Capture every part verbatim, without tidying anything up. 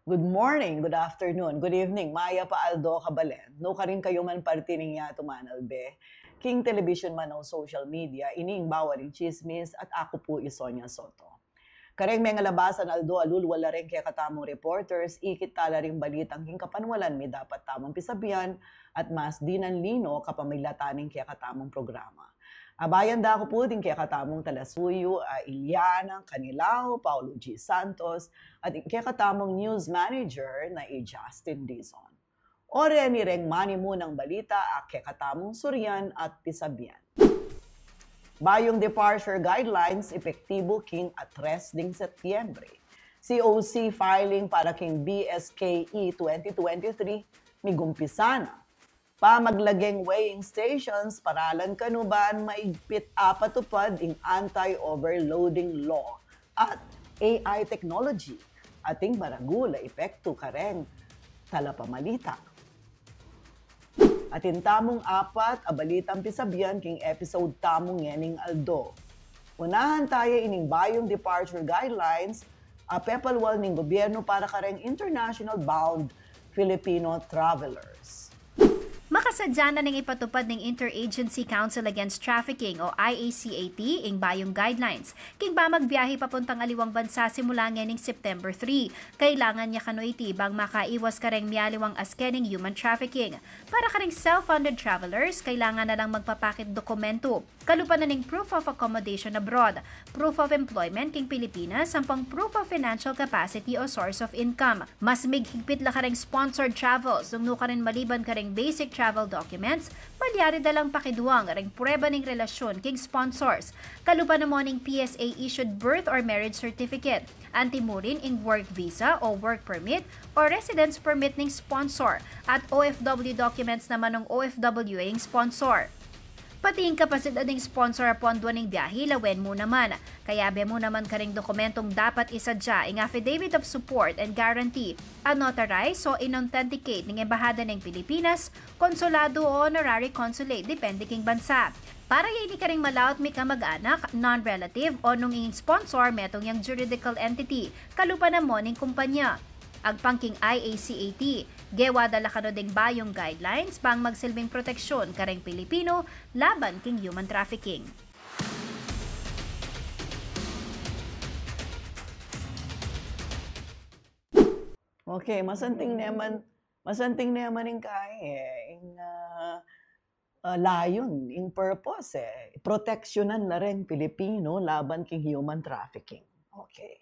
Good morning, good afternoon, good evening, mayap a aldo, kabalen. Nukarin kayu man parti ning yatu manalbe king television man o social media, ini ing Bawal ing Tsismis at aku pu i Sonia Soto. Kareng mengalabasan aldo, alulwal la reng kekatamung reporters, ikit tala ring balitang king kapanwalan mi dapat tamung pisabian at mas dinan lino kapamilatan ning kekatamung programa. Abayan da ku pu ding kekatamung talasuyu a Iliana Canilao, Paulo G Santos, at ing kekatamung news manager na i Justin Dizon. O reni reng manimunang balita a kekatamung surian at pisabian. Bayung departure guidelines epektibu king a tres ding Setyembre. C O C filing para king B S K E twenty twenty-three migumpisa na. Pamaglageng weighing stations paralan kanu ban maigpit a patupad ing anti-overloading law at A I technology. Ating maragul a epektu kareng talapamalita. Atin tamung apat a balitang pisabian king episode tamu ngening aldo. Unahan taya ining bayung departure guidelines a pepalwal ning gobyernu para kareng international bound Filipino travelers. Makasadya na ning ipatupad ning Interagency Council Against Trafficking o I A C A T ing bayung guidelines king pamagbiyahe papuntang aliwang bansa simula ngening September three. Kailangan ya kanu iti bang makaiwas kareng mialiwang askening human trafficking. Para kareng self-funded travelers, kailangan na lang magpapakit dokumentu kalupa na ning proof of accommodation abroad, proof of employment king Pilipinas, ampong proof of financial capacity o source of income. Mas mighigpit la kareng sponsored travels nung nukarin maliban kareng basic travel documents, malyari da lang pakiduang reng prueba ning relasyun king sponsors, kalupa na mo ning P S A issued birth or marriage certificate, anti mu rin ing work visa o work permit o residence permit ning sponsor at O F W documents naman nung O F W ing sponsor. Pati ing kapasidad ning sponsor a ponduan ing biyahe, lawen mu naman. Kayabe mu naman karing dokumentong dapat isadya ing affidavit of support and guarantee a notarize o in-authenticate ning Embahada ning Pilipinas, konsulado o honorary consulate depende king bansa. Para ya ini karing malaut ming kamag-anak, non-relative o nung ing sponsor metung yang juridical entity, kalupa na mo ning kumpanya. Agpang king I A C A T, gewa da la kanu ding bayung guidelines bang magsilbing proteksyon kareng Pilipino laban king human trafficking. Okay, masanting naman, masanting naman ing kai, eh, ing, ah, ah, layun, ing purpose, eh, proteksyonan la reng Pilipino laban king human trafficking. Okay.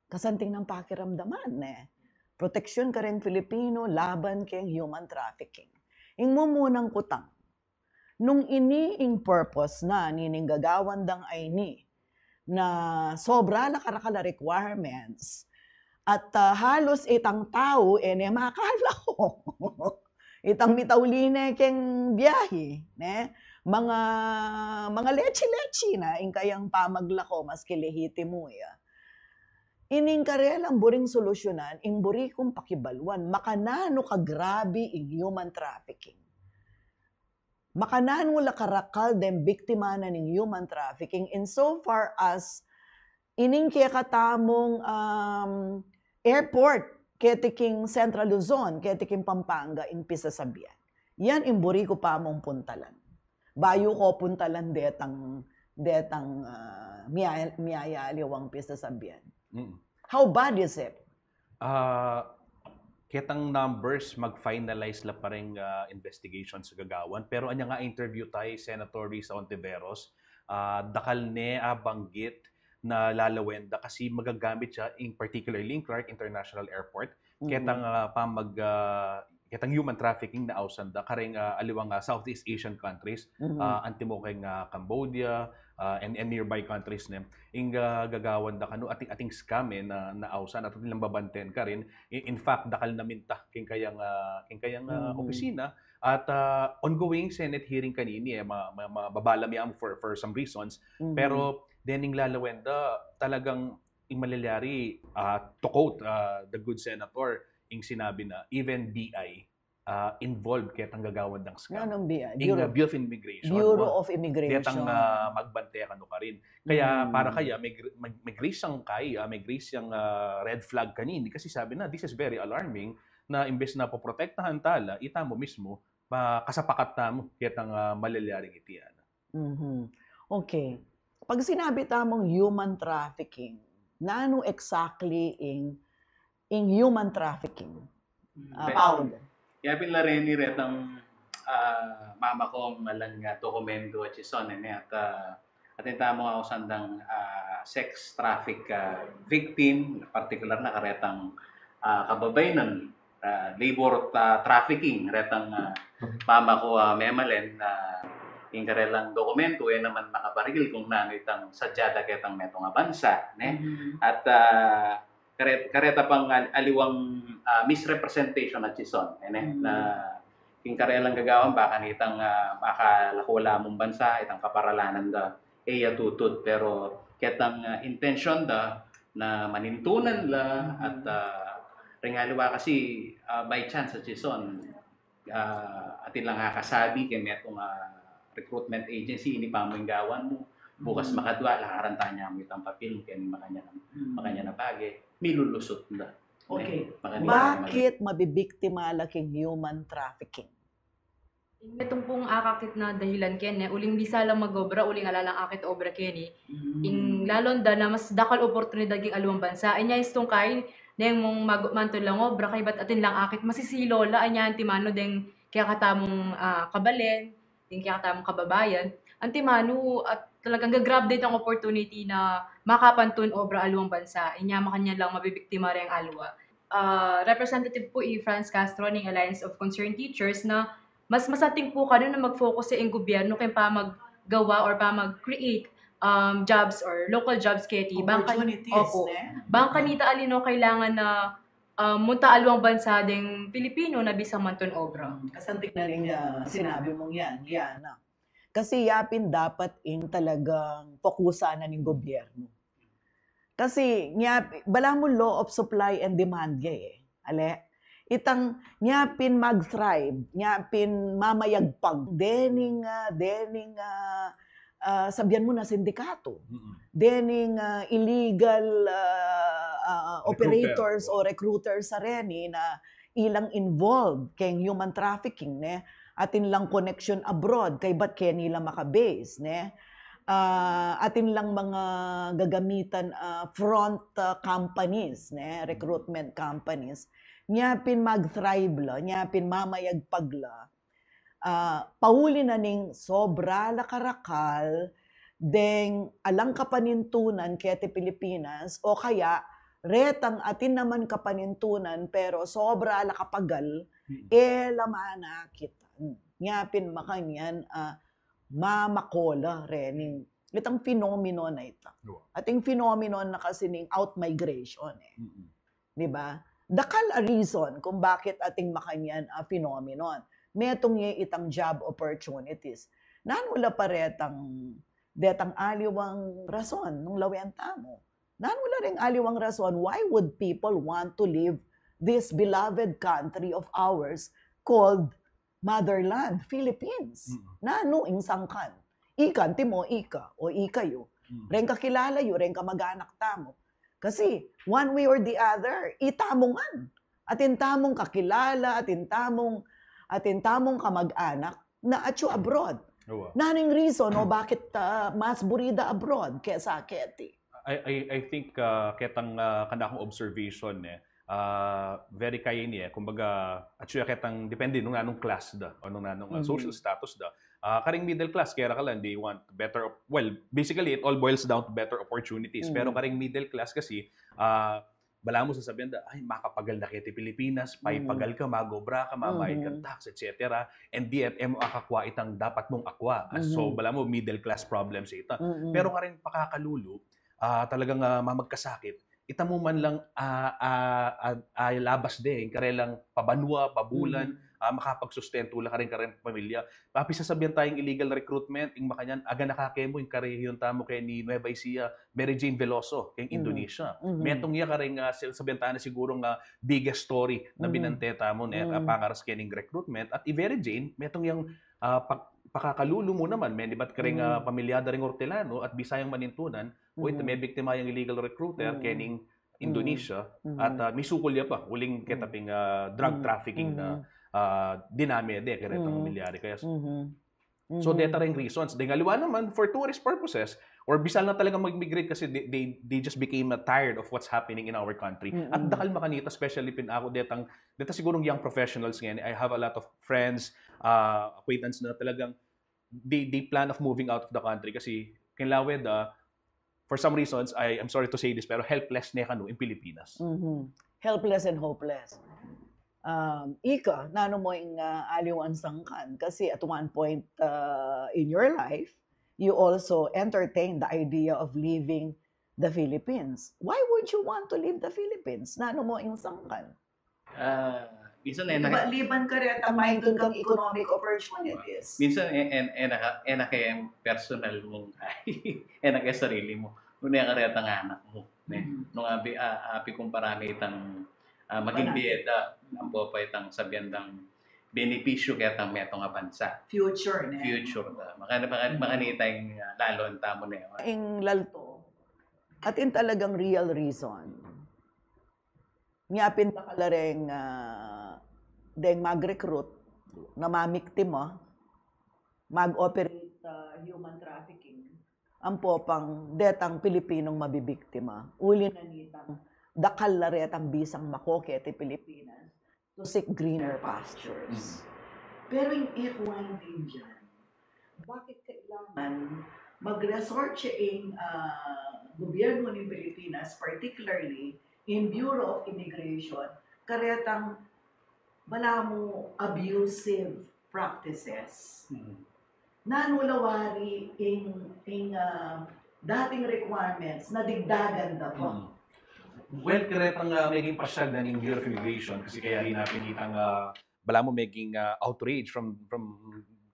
Kasanting nang pakiramdaman, eh. Proteksyon kareng Pilipino laban king human trafficking. Ing mumunang kutang, nung ini ing purpose na nining gagawan dang aini, na sobra la karakal a requirements, at, ah, halos itang tau, e ne makalaw. Itang mitauli ne keng biyahe, ne? Mga, mga lechi-lechi na ing kayang pamaglako, maski lehitimu ya. Ining karelang buring solusyonan, ing buri kung pakibaluan, makananu kagrabe ing human trafficking. Makananu la karakal deng biktima na ning human trafficking in so far as ining kekatamung, um, airport, keti king Central Luzon, keti king Pampanga, ing pisasabian. Yan ing buri ku pa mung puntalan. Bayu ku puntalan detang, detang, ah, miyaya-, miyayaliwang pisasabian. Mm. How bad is it? Ah, ketang numbers, mag-finalize la pa ring, ah, investigations gagawan. Pero anya nga interview tayo, Senator Risa Ontiveros, ah, dakal ne a banggit na lalawenda kasi magagamit siya in particularly in Clark International Airport. Ketang, ah, pamag, ah, ketang human trafficking na ausan da kareng, ah, aliwang, ah, Southeast Asian countries, ah, antimo keng, ah, Cambodia, ah, and, and nearby countries ne. Ing, ah, gagawan da kanu ating, ating scam e na, na ausan at ating babanten karin. In, in fact, dakal na minta king kayang, ah, king kayang, ah, opisina at, ah, ongoing Senate hearing kanini e, ma, ma, mababalam yang for, for some reasons. Pero dening lalawenda, talagang ing malalyari, ah, to quote, ah, the good senator, ing sinabi na, even B I, ah, involved ketang gagawan dang scam. Nanung biya? Ing, ah, Bureau, Bureau of Immigration. Bureau Wa. of Immigration. Detang, ah, magbante kanu karin. Kaya Mm. para kaya, may, gr- may, may gris yang kai, ah, may gris yang, ah, red flag kanini. Kasi sabi na, this is very alarming na imbes na poprotektahan tala, ita mu mismo, pa, kasapakat tamu, ketang, ah, malilyaring iti, ano. Mhm. Okay. Pag sinabi tamung human trafficking, nanu exactly ing, ing human trafficking? Ah, Pe- Paul. Kaya pinlare ni retang, ah, mama ko ang alang nga dokumento at sison, eh, at, ah, atin tamu ako sandang, ah, sex traffic, ah, victim, partikular na karetang, ah, kababaynan, ah, labor, ah, trafficking, retang, ah, mama ko, ah, memalen, ah, ing karelang dokumento, e naman makabaril kung nanu itang sadya da ketang metung a bansa, ne? Mhm. At, ah, kare-, kareta pang al-, aliwang, ah, misrepresentation at sison, e, ne? Mm. Na king karelang gagawan, baka nitang, ah, makalako la mung bansa, itang kaparalanan da, e ya tutut, pero ketang, ah, intensyon da na manintunan la, Mhm. at, ah, ring aliwa kasi, ah, by chance at sison, ah, atin lang akasabi keng metung a recruitment agency, ini pa mu ing gawan mu, bukas Mhm. makadwa, lakaran ta ne mu itang papil mu, keni makanyan, Mhm. makanyan a bage, milulusut da. Okay. Makanyan a Bakit mabibiktima la king human trafficking? Ing metung pung akakit na dahilan keni, uling bisa lang mag-obra, uling ala lang akit obra keni. Mhm. Ing lalon da na mas dakal oportunidad king aliwang bansa. Anya istung kai, neng mung mag-, mantul lang obra, kaybat atin lang akit, masisilo la, anya antimanu deng kekatamung, ah, kabalen, deng kekatamung kababayan. Antimanu at talagang gagrab da itang opportunity na makapantun obra aliwang bansa. Inya makanyan lang mabibiktima reng aliwa. Ah, representative pu i Franz Castro ning Alliance of Concerned Teachers na mas masanting pu kanu na mag-focus ya ing gobyerno keng pamaggawa or pamag-create, um, jobs or local jobs keti. Bang kan-, Opportunities, opo. Ne? Bang kanita alino kailangan na, um, munta aliwang bansa deng Pilipino na bisang mantun obra. Kasanting na rin, ah, sinabi mung yan, Liana. Kasi yapin dapat ing talagang fokusan na ning gobyerno. Kasi, nya, balamu law of supply and demand ya e. Ale? Itang, nya pin mag-thrive, nya pin mamayagpag, dening, ah, dening, ah, ah, sabian mu na sindikato. Mm-mm. Dening, ah, illegal, ah, ah, Recruiter. operators o recruiters sa reni na ilang involved keng human trafficking, ne? Atin lang connection abroad, kaybat keni la maka-base, ne? Ah, atin lang mga gagamitan, ah, front, ah, companies, ne? Recruitment companies. Nya pin mag-thrive la, nya pin mamayagpag la. Ah, pauli na ning sobra la karakal deng alang kapanintunan keti Pilipinas, o kaya retang atin naman kapanintunan pero sobra la kapagal, Mm. e la manakitan. Nya pin makanyan, ah, mamako la rening itang phenomenon a ita. Wa. Ating phenomenon na kasi ning outmigration, e. Mm-mm. Di ba? Dakal a reason kung bakit atin makanyan a phenomenon. Metung ye itang job opportunities. Nanu la pa retang, detang aliwang rason nung lawen tamu? Nanu la ring aliwang rason? Why would people want to leave this beloved country of ours called motherland, Philippines? Mm. Nanu ing sangkan? Ika, antimo, ika, o ika yu. Mm. Reng kakilala yu, reng kamag-anak tamu. Kasi, one way or the other, itamu ngan. Atin tamung kakilala, atin tamung, atin tamung kamag-anak na atyu abroad. Wa. Nanu ing reason o bakit, ah, mas buri da abroad kesa keti? I, I, I think, ah, ketang, ah, kanakung observation, e, ah, very kaya ini, e, kumbaga, atyu ketang depende nung nanung class da, o nung nanung, ah, Mhm. social status da. Ah, karing middle class, kaya ra ka lang, they want better op-, well, basically, it all boils down to better opportunities. Mhm. Pero karing middle class kasi, ah, balamu sasabian da, "Ay, makapagal na keti Pilipinas, Mhm. pagal ka, mag-obra ka, mamayad kang Mhm. tax, et cetera" And yet, e mu akakwa itang dapat mung akwa. Ah, so, Mhm. balamu, middle class problems ita. Mhm. Pero karing pakakalulu, ah, talagang, ah, mamagkasakit, ita mu man lang, ah, ah, ah, ah, labas de, ing karelang pabanua, pabulan, Mhm. ah, makapagsustentu la karing kareng pamilya. Papi, sasabian tayang illegal recruitment, ing makanyan, aganaka ke mu, ing karehiyun tamu keni Nueva Ecija, Mary Jane Veloso, keng Indonesia. Metung ya kareng, ah, sil-, sabian tana sigurung biggest story na binante tamu, ne, ah, pangaras kening recruitment. At i Mary Jane, metung yang, ah, pak-, pakakalulu mu naman, menibat kareng, ah, pamilyada ring Hortelano at Bisayang Manintunan, o ita, mebiktima yang illegal recruiter kening Indonesia, at, ah, misukul ya pa uling keta ping, ah, drug trafficking na, ah, diname de karetang milyari. Kaya, so, deta ring reasons. Deng aliwa naman, for tourist purposes, or bisan na talagang mag-migrate kasi they, they, they just became, ah, tired of what's happening in our country. At dakal makanita, especially pin ako, detang, deta sigurung young professionals ngayon, I have a lot of friends, ah, acquaintance na talagang they, they plan of moving out of the country kasi kinlawe da, for some reasons, I, I'm sorry to say this, pero helpless ne kanu ing Pilipinas. Helpless and hopeless. Um, ika, nanu mo ing, ah, aliwang sangkan? Kasi at one point, ah, in your life, you also entertained the idea of leaving the Philippines. Why would you want to leave the Philippines? Nanu mo ing sangkan? Ah, minsan e na, Liban, liban kareta, maintun kang economic opportunities. Minsan e, e, e na, e na kaya personal mung, e na kaya sarili mu. Nung e karetang anak mu, ne? Nung abi, a, api kumpara ne itang, ah, maging biyeda, ampo pa itang sabian dang benepisyu ketang metung a bansa. Future, ne? Future da. Makani, makani, makanita ing, ah, lalo ang tamu ne. Ing lalto. At in talagang real reason. Nya pin dakal la reng, ah, deng mag-recruit na mamiktima, mag-operate sa human trafficking, ampo pang detang Pilipinong mabibiktima. Uli na nitang dakal la retang bisang mako keti Pilipinas to seek greener pastures. Pero ing e ku aintindihan, bakit kailangan mag-resort siya ing, ah, gobyerno ning Pilipinas, particularly in Bureau of Immigration, karetang balamu abusive practices? Nanu la wari ing, ing, ah, dating requirements na digdagan da pa? Well, karetang, ah, meging pasyag na ning Bureau of Immigration kasi kaya rin na pinitang, ah, balamu meging, ah, outrage from, from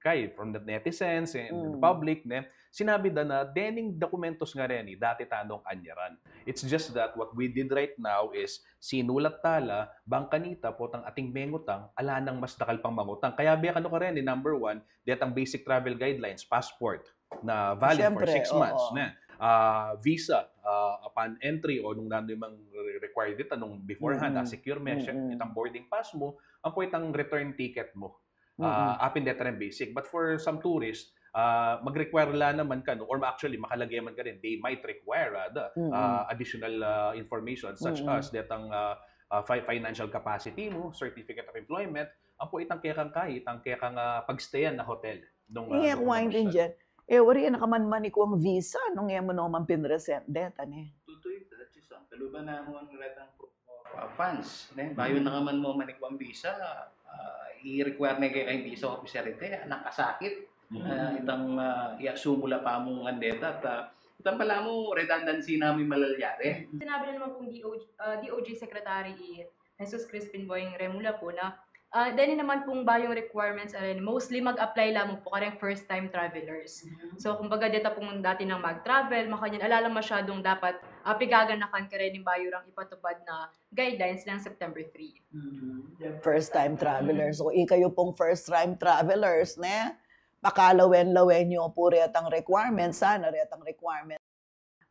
kay, from the netizens and the public, ne? Sinabi da na dening dokumentos nga reni, dati tanung anyaran. It's just that what we did right now is sinulat tala bang kanita potang ating mengutang, ala nang mas dakal pang mangutang. Kaya beka kanu kareni, number one, detang basic travel guidelines, passport na valid for six months, ne? Ah, visa, ah, upon entry o nung nanu mang re-, required dita nung beforehand, ah, secure me, itang boarding pass mu, ampo itang return ticket mu. Ah, apin deta rin basic. But for some tourists, ah, mag-require la naman kanu, or actually, makalage man karin, they might require, ah, the, ah, additional, ah, information such as detang, ah, ah, fi-, financial capacity mu, certificate of employment, ampo itang kekang kai, itang kekang, ah, pagstayan na hotel. Nung, ah, Iya, nung kumain din dyan. E, wari na ka man manikwang visa nung e mu no man pinresent deta, ne? Tutu ita, Chisang. Kaluban na mu ang retang proof of, ah, funds, ne? Bayu na ka man mu manikwang visa, ah, i-require ne keka ing visa officer ita, ah, nakasakit. Ah, itang, ah, iya, sumula pa mu ngan deta, at, ah, itang balamu redundancy na mu malalyari. Sinabi na naman pong D O, ah, D O J Secretary i Jesus Crispin Boying Remulla po na, ah, deni naman pong bayung requirements, ah, mostly mag-apply lamang po kareng first-time travelers. So, kumbaga, deta pong dati nang mag-travel, makanyan, ala lang masyadong dapat, ah, pigaganakan kareng bayu rang ipatupad na guidelines ng September three. First-time travelers. O, ikayo pong first-time travelers, ne? Pakalawen-lawen yu po retang requirements, sana retang requirements.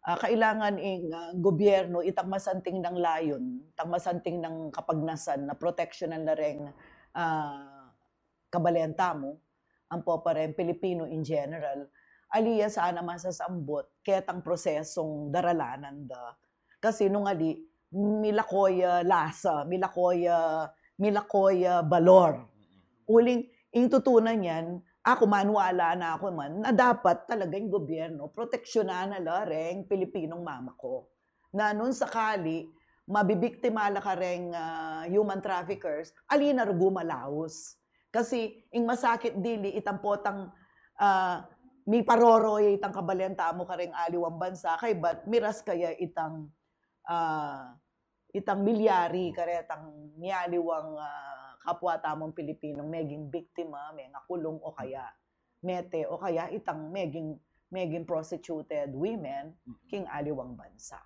Ah, kailangan ing, ah, gobyerno itang masanting nang layun, itang masanting nang kapagnasan na proteksyonan la reng, ah, kabalen tamu, ampo pa reng Pilipino in general, ali ya sana masasambut ketang prosesong daralanan da. Kasi nung ali, milako ya lasa, milako ya, milako ya balor. Uling, ing tutunan yan, aku maniwala na ku man, na dapat talaga ing gobyerno proteksyonan na la reng Pilipinong mamako. Na nung sakali, mabibiktima la kareng, ah, human traffickers, ali na rugu malaus. Kasi, ing masakit dili, itang potang, ah, miparoro ya itang kabalen tamu kareng aliwang bansa, kaybat miras kaya itang, ah, itang milyari karetang mialiwang, ah, kapwa tamung Pilipinong meging biktima, mengakulung o kaya mete o kaya itang meging, meging prostituted women king aliwang bansa.